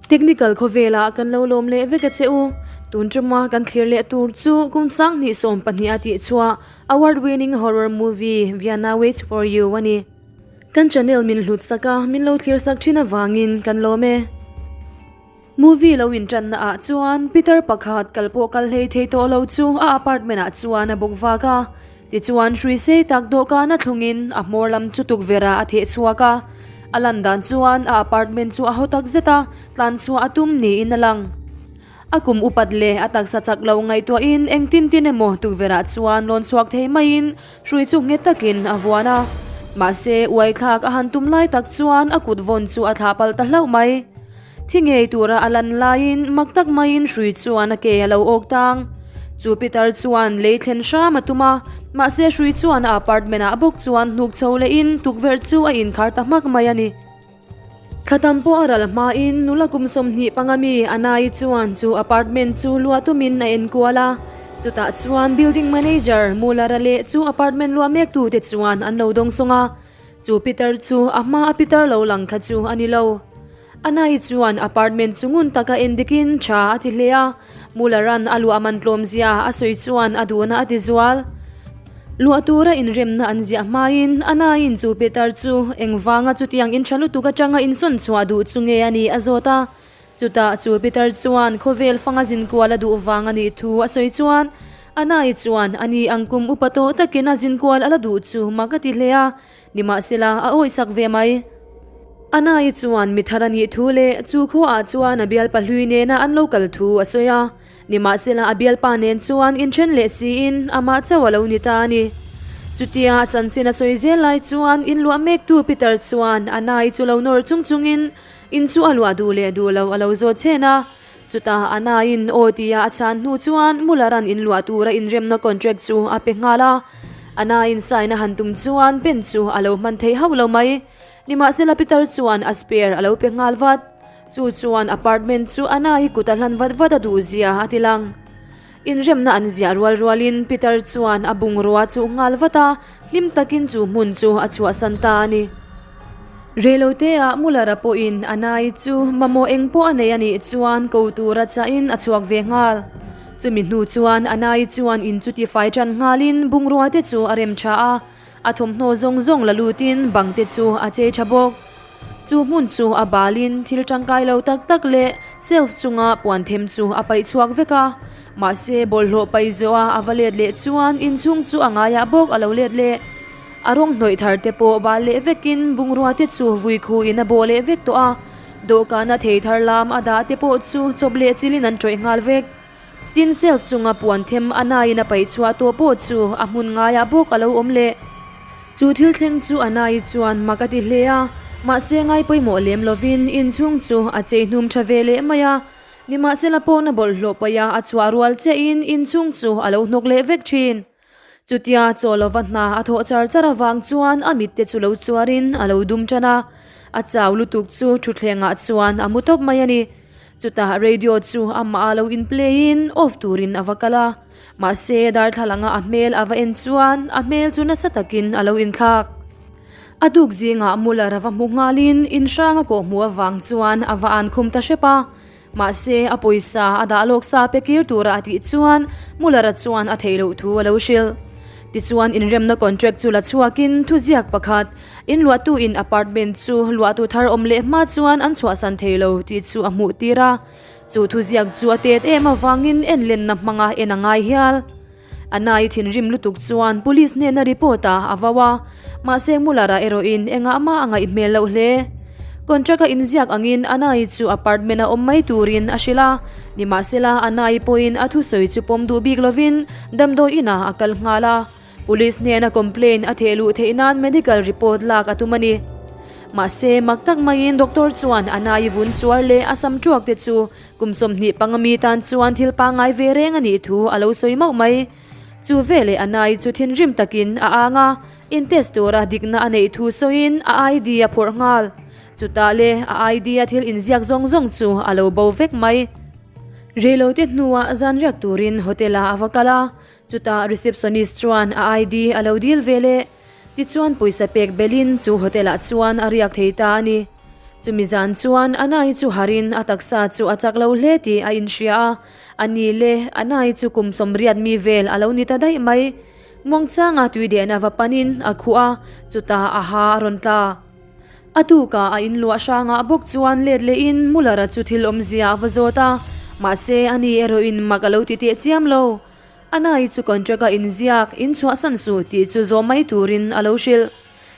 Technical khawvelah kan lo lawm leh vek a che u. Tun tuma kan thlir leh tur chu kum 2012 a tih chhuah award winning horror movie Vienna Waits For You a ni. Kan channel min hlut sak a, min lo thlir sak thin avangin kan lawm e. Movie lo inṭanna ah chuan Peter pakhat kal pawh kal hlei thei tawh lo chu a apartment ah chuan a bawk vak a. Tichuan hrui sei tak dawhkan a thlungin a hmawr lam chu tukverh ah a theh chhuak a. A lan dan chuan a apartment chu a haw tak zet a, tlan chhuah a tum niin a lang. A kum upat leh a taksa chak lo ngaihtuahin engtin tin emaw tukverh ah chuan lawn chhuak thei maiin hrui chu nghet takin a vuan a. Mahse uai thlak a han tum lai tak chuan a kut vawn chu a thlah palh ta hlauh mai. Thi ngei tura a lan laiin mak tak maiin hrui chuan a ke a lo awk tang. Chu Peter chuan lei thlen hram a tum a, mahse hrui chuan a apartment ah bawk chuan hnuk chho lehin tukverh chu a inkhar ta hmak mai a ni. Thla tam pawh a ral hmain nula kum 25 mi Anai chuan chu apartment chu luah tumin a enkual a, chutah chuan building manager Muller-a leh chu apartment luah mektute chuan an lo dawngsawng a, chu Peter chu a hma a Peter lo lang kha chu a ni lo. Anai chuan apartment chu ngun taka en dikin tha a ti hle a, Muller-a'n a luah man tlawm zia a sawi chuan a duhna a ti zual. Luah tura inremna an ziah hmain Anaiin chu Peter chu engvanga chutiang in tha lutuk atanga insawn chhuah duh chu nge a nih a zawt a. Chutah chu Peter chuan khawvel fanga zinkual a duh vang a nih thu a sawi chuan Anai chuan a ni ang kum upa tawh takin a zinkual a la duh chu mak a ti hle a, Nimahsela, a awihsak ve mai. Anai chuan mi thar a nih thu leh chu khuaah chuan a bialpa hlui nena an lo kal thu a sawi a. Nimahsela, a bialpa nen chuan inthen leh siin amah chauh a lo ni ta a ni. Chutia a chanchin a sawi zel lai chuan inluah mektu Peter chuan Anai chu lo nawr chung chungin in chu a luah duh leh duh lo a lo zawt chhen a. Chutah Anaiin aw tia a chhan hnu chuan Muller-a'n inluah tura inremna contract chu a pe nghal a. Anaiin sign a han tum chuan pen chu a lo hman thei hauh lo mai. Nimahsela Peter chuan a spare a lo pe nghal vat. Chu chuan apartment chu Anai kut a hlan vat vat a duh zia a ti lang. Inremna an ziah rual rualin Peter chuan a bungrua chu nghal vat a, hlim takin chu hmun chu a chhuahsan ta a ni. Reiloteah Muller-a pawhin Anai chu mamawh eng pawh a nei a nih chuan ko tura chahin a chhuak ve nghal. Chumi hnu chuan Anai chuan in chu tifai tan nghalin bungrua te chu a rem tha a, a thawmhnaw zawng zawng la lutin bang te chu a chei tha bawk. Chu hmun chu a balin thil tangkai lo tak tak leh shelf chunga puan them chu a paih chhuak vek a. Mahse bawlhhlawh paih zawha a va let leh chuan inchhung chu a ngaiah bawk a lo let leh. A rawng hnawih thar te pawh bal leh vekin bungrua te chu vui khuin a bawh leh vek tawh a. Dawhkana thei thar lam a dah te pawh chu chawp leh chilin an tawih nghal vek. Tin shelf chunga puan them a naiin a paih chhuah tawh pawh chu a hmun ngaiah bawk a lo awm leh. Chu thil thleng chu a nai chuan mak a ti hle a, mahse ngai pawimawh lem lovin inchhung chu a chei hnum tha ve leh mai a. Nimahsela pawna bawlhhlawh paih a a chhuah rual chiahin inchhung chu a lo hnawk leh vek thin. Chutia chaw lova hna a thawh char char avang chuan a mitte chu lo chuarin a lo dum tan a, a chau lutuk chu thutthlengah chuan a mu tawp mai a ni. Chutah radio chu amah a lo in play in off turin a va kal a, mahse darthlalanga a hmel a va en chuan a hmel chu nasa takin a lo inthlak. A duk zingah Muller a va hmu nghalin in hrang a kawhhmuh avang chuan a va an khum ta hrep a. Mahse, a pawisa a dah lawk sa pe kir tura a tih chuan Muller-a chuan a theih loh thu a lo hrilh. Tichuan, inremna contract chu la chhuakin thuziak pakhat, inluahtu in apartment chu luahtu thar awm leh hma chuan an chhuahsan thei lo tih chu a hmuh tir a. Chu thuziak chu a tet em avangin enlenna hmanga en a ngai hial. Anai thinrim lutuk chuan police hnena report a a vau a, mahse Muller-a erawhin engah mah a ngaih hmel loh hle. Contract a inziak angin Anai chu apartment a awm mai turin a hrilh a, nimahsela Anai pawhin a thusawi chu pawm duh bik lovin damdawi inah a kal nghal a, police hnena complaint a theh luh theih nan medical report lak a tum a ni. Mahse mak tak maiin doctor chuan Anai vun chuar leh a sam tuak te chu Kum 25 mi tan chuan thil pangngai ve reng a nih thu a lo sawi mauh mai. Chu veleh a nai chu thinrim takin a ang a, in test tura dikna a neih thu sawiin a ID a phawrh nghal. Chutah le a ID a thil inziak zawng zawng chu a lo bo vek mai. Reilote hnuah zan riak turin hotel ah a va kal a, chutah receptionist chuan a ID a lo dil veleh. Tichuan pawisa pek belin chu hotel ah chuan a riak thei ta a ni. Chumi zan chuan Anai chu harin a taksa chu a chak lo hle tih a inhria a, a ni le, Anai chu kum 80 mi vel a lo ni ta daih mai. Muangchanga tui dehna va panin a khuh a, chutah a ha a rawn tla. A tukah a inluah hrangah bawk chuan let lehin Muller-a chu thil awmzia a va zawt a, mahse ani erawhin mak a lo ti teh chiam lo. Anai chu contract-a inziak, inchhuahsan suh tih chu zawm mai turin a lo hrilh.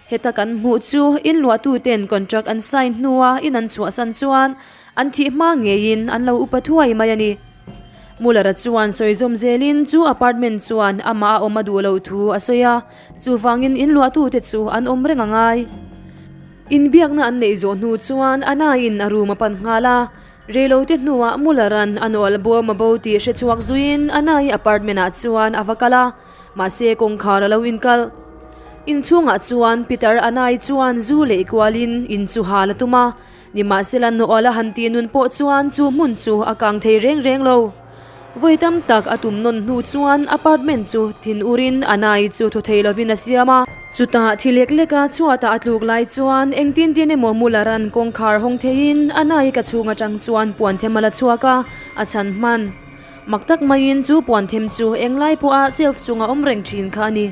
Heta kan hmuh chu inluahtuten contract an sign hnua in an chhuahsan chuan an thih hma ngeiin an lo upa thuai mai a ni. Muller-a chuan sawi zawm zelin chu apartment chuan amah a awm a duh loh thu a sawi a, chuvangin inluahtute chu an awm reng a ngai. Inbiakna an neih zawh hnu chuan Anaiin a room a pan nghal a, Reilote hnuah Muller-a'n a nawlh bawm a bo tih hre chhuak zuiin Anai apartment-ah chuan a va kal a, mahse kawngkhar a lo inkalh. Inchhungah chuan Peter Anai chuan zu leh kualin in chu hal a tum a, nimahsela nawlh a han tih nun pawh chuan chu hmun chu a kang thei reng reng lo. Vawi tam tak a tum nawn hnu chuan apartment chu thin urin Anai chu thaw thei lovin a siam a. Chutah thi lek lek a chhuatah a tluk lai chuan engtin tin emaw Muller-a'n kawngkhar hawng theiin Anai ka chhung atang chuan puan them a la chhuak a, a chhan hman. Mak tak maiin chu puan them chu englai pawha shelf chunga awm reng thin kha a ni.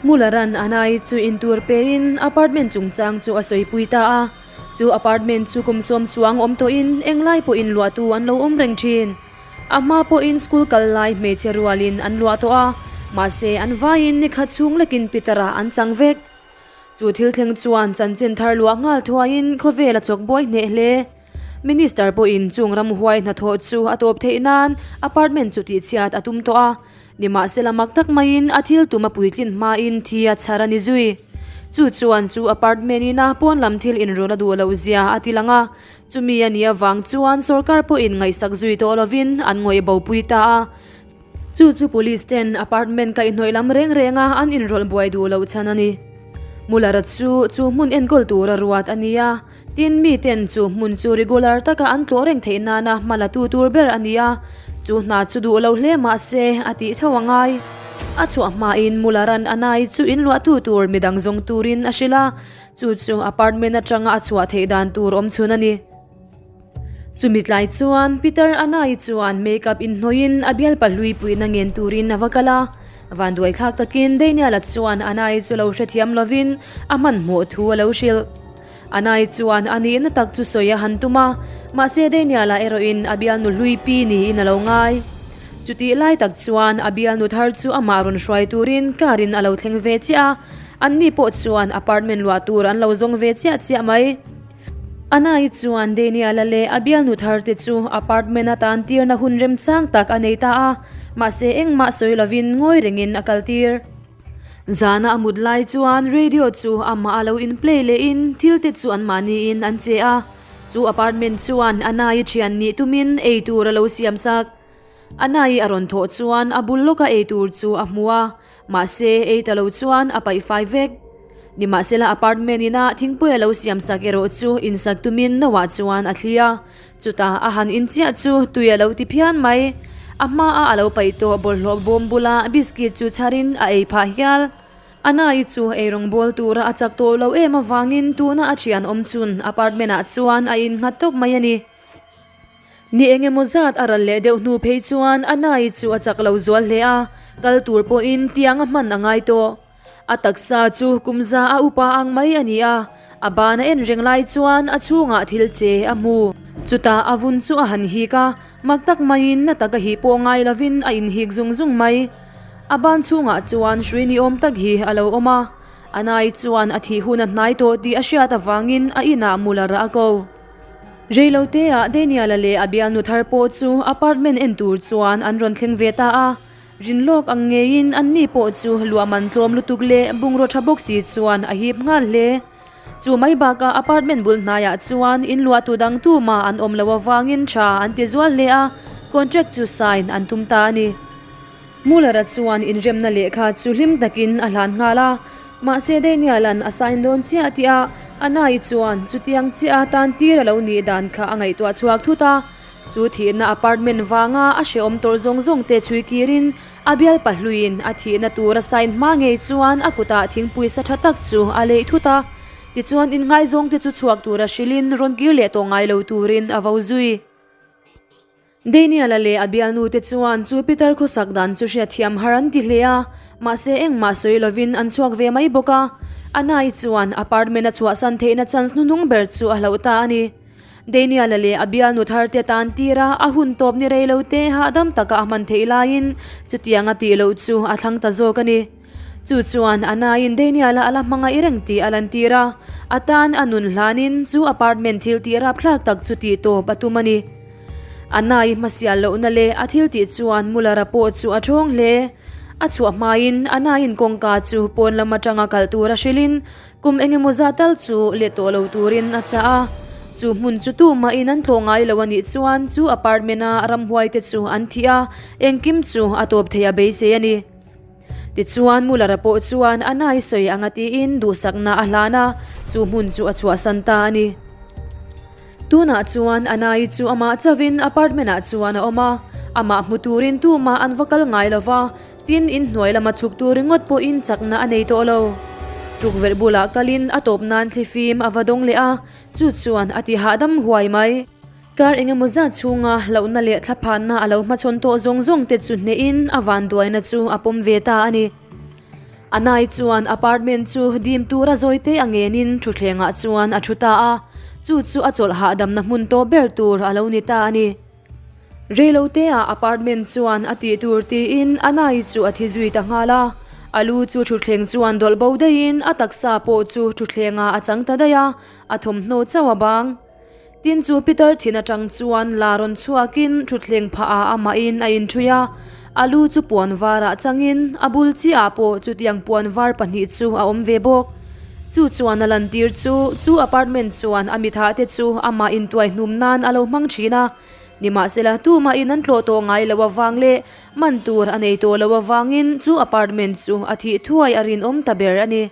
Muller-a'n Anai chu intur pein apartment chungchang chu a sawipui ta a. Chu apartment chu kum sawm chuang awm tawhin englai pawhin luahtu an lo awm reng thin. A hma pawhin school kal lai hmeichhe rualin an luah tawh a, mahse an vaiin nikhat chhung lekin Peter-a an chang vek. Chu thil thleng chuan chanchin thar luah nghal thuaiin khawvel a chawk buai hneh hle. Minister pawhin chung ramhuai hnathawh chu a tawp theih nan apartment chu tihchhiat a tum tawh a, Nimahsela mak tak maiin a thil tum a puitlin hmain thi a chhar a ni zui. Chu chuan chu apartment ina pawn lam thil inrawn a duh loh zia a ti lang a, chumi a nih avang chuan sorkar pawhin ngaihsak zui tawh lovin an ngawih bopui ta a. Chu chu police ten apartment kaihhnawih lam reng renga an inrawlh buai duh loh chhan a ni. Muller-a chu chu hmun enkawl tura ruat a ni a, Tin, miten chu hmun chu regular taka an tlawh reng theih nana hma la tu tur ber a ni a, chu hna chu duh lo hle mah se a tih tho a ngai. A chhuah hmain Mularan a nai chu inluahtu tur midang zawng turin a hrilh a, chu chu apartment atanga a chhuah theih dan tur awm chhun a ni. Chumi tlai chuan Peter Anai chuan makeup inhnawihin a bialpa hlui puihna ngen turin a va kal a, vanduaithlak takin Daniel-a chuan Anai chu lo hrethiam lovin a hmanhmawh thu a lo hrilh. Anai chuan a nihna tak chu sawi a han tum a, mahse Daniel-a erawhin a bialnu hlui pi niin a lo ngai. Chutih lai tak chuan a bialnu thar chu amah rawn hruai turin car in a lo thleng ve chiah a, anni pawh chuan apartment luah tur an lo zawng ve chiah chiah mai. Anai chuan Daniel-a leh a bialnu thar te chu apartment a tan tirna hun remchang tak a nei ta a, mahse engmah sawi lovin ngawi rengin a kaltir. Zana a mut lai chuan radio chu amah a lo in play lehin thil te chu anmahniin an che a, chu apartment chuan Anai thian nih tumin ei tur a lo siam sak. Anai a rawn thawh chuan a bul lawka ei tur chu a hmu a, mahse ei ta lo chuan a paih fai vek. Nimahsela apartment ina thingpui a lo siam sak erawh chu insak tumin no ah chuan a thli a, Chutah a han in chiah chu tui a lo ti phian mai. A hmaa a lo paih tawh bawlhhlawh bawm bula biscuit chu chharin a ei phah hial. Anai chu eirawng bawl tura a chak tawh lo em avangin tuna a thian awm chun apartment ah chuan a innghat tawp mai a ni. Ni eng emaw zat a ral leh deuh hnu phei chuan Anai chu a chak lo zual hle a, kal tur pawhin tiang a hman a ngai tawh. A taksa chu kum za a upa ang mai a ni a, a ban a en reng lai chuan a chhungah thil che a hmu. Chutah a vun chu a han hik a, mak tak maiin na taka hih pawh ngai lovin a inhik zung zung mai. A ban chhungah chuan hrui ni awm tak hi a lo awm a, a nai chuan a thih hun a hnai tawh tih a hriat avangin a inah Muller a ko. Reiloteah Daniel-a leh a bialnu thar pawh chu apartment en tur chuan an rawn thleng ve ta a, Rin lawk ang ngeiin anni pawh chu luahman tlawm lutuk leh bungraw tha bawk si chuan a hip nghal hle. Chu mai bakah apartment bul hnaiah chuan in luahtu dang tuma an awm loh avangin tha an ti zual hle a, contract chu sign an tum ta a ni. Muller-a chuan inremna lehkha chu hlim takin a hlan nghal a, mahse Daniel-a'n a sign dawn chiah tih a, Anna-i chuan chutiang chiah a tan tir a lo nih dan kha a ngaihtuah chhuak thut a. Chu thihna apartment vanga a hrehawm tawrh zawng zawng te chhui kirin a bial pahluiin a thihna tur a sign hma ngei chuan a kutah thingpui sa tha tak chu a leih thut a. Tichuan inngaizawng te chu chhuak tura hrilhin rawn kir leh tawh ngai lo turin a vo zui. Daniel-a leh a bialnu te chuan chu pitar khawsak dan chu hriatthiam har an ti hle a, mahse engmah sawi lovin an chhuak ve mai bawk a. Anna-i chuan apartment a chhuahsan theihna chance hnuhnung ber chu a hlauh ta a ni. Daniel-a leh a bialnu thar te tan tira a hun tawp ni rei lo te hahdam taka a hman theih laiin chutiang a tih loh chu a thlang ta zawk a ni. Chu chuan a naiin Daniel-a a la hmangaih reng tih a lantir a, a tan a nun hlanin chu apartment thil tih rapthlak tak chu tih tawp a tum a ni. A nai hmasial lohna leh a thil tih chuan Muller-a pawh chu a thawng hle. A chhuah hmain a naiin kawngka chu pawn lam atanga kal tura hrilhin kum engemaw zah tal chu let tawh lo turin a chah a. Chu hmun chu tumahin an tlawh ngai lo a nih chuan chu apartment-a ramhuaite chu an thih a, engkim chu a tawp thei a beisei a ni. Tichuan Muller-a pawh chuan a nai sawi anga tiin duhsakna a hlan a, chu hmun chu a chhuahsan ta a ni. Tunah chuan a nai chu amah chauhin apartment-ah chuan a awm a, amah hmu turin tumah an va kal ngai lo va, tin inhnuai lama chhuk tur ringawt pawhin chakna a nei tawh lo. Tukverh bulah kalin a tawp nan thlifim a va dawng leh a, chu chuan a ti hahdam huai mai. Kar engemaw zat chhunga hlauhna leh thlaphanna a lo hmachhawn tawh zawng zawng te chu hnehin a vanduaina chu a pawm ve ta a ni. A nai chuan apartment chu dim tura zawite a ngenin thutthlengah chuan a thu ta a, chu chu a chawlh hahdamna hmun tawp ber tur a lo ni ta a ni. Reiloteah apartment chuan a tih tur tiin a nai chu a thi zui ta nghal a, a lu chu thutthleng chuan dawlh bo daihin a taksa pawh chu thutthlengah a chang ta daih a, a thawmhnaw chauh a bang. Tin chu Peter thin atang chuan la rawn chhuakin thutthleng phah ah amahin a inṭhui a, a lu chu puan varah changin a bul chiahah pawh chutiang puan var pahnih chu a awm ve bawk. Chu chuan a lantir chu chu apartment chuan a mithah te chu amah intuai hnum nan a lo hmang thin a, nimahsela tumahin an tlawh tawh ngai lo avang leh man tur a nei tawh lo avangin chu apartment chu a thih thuai a rinawm ta ber a ni.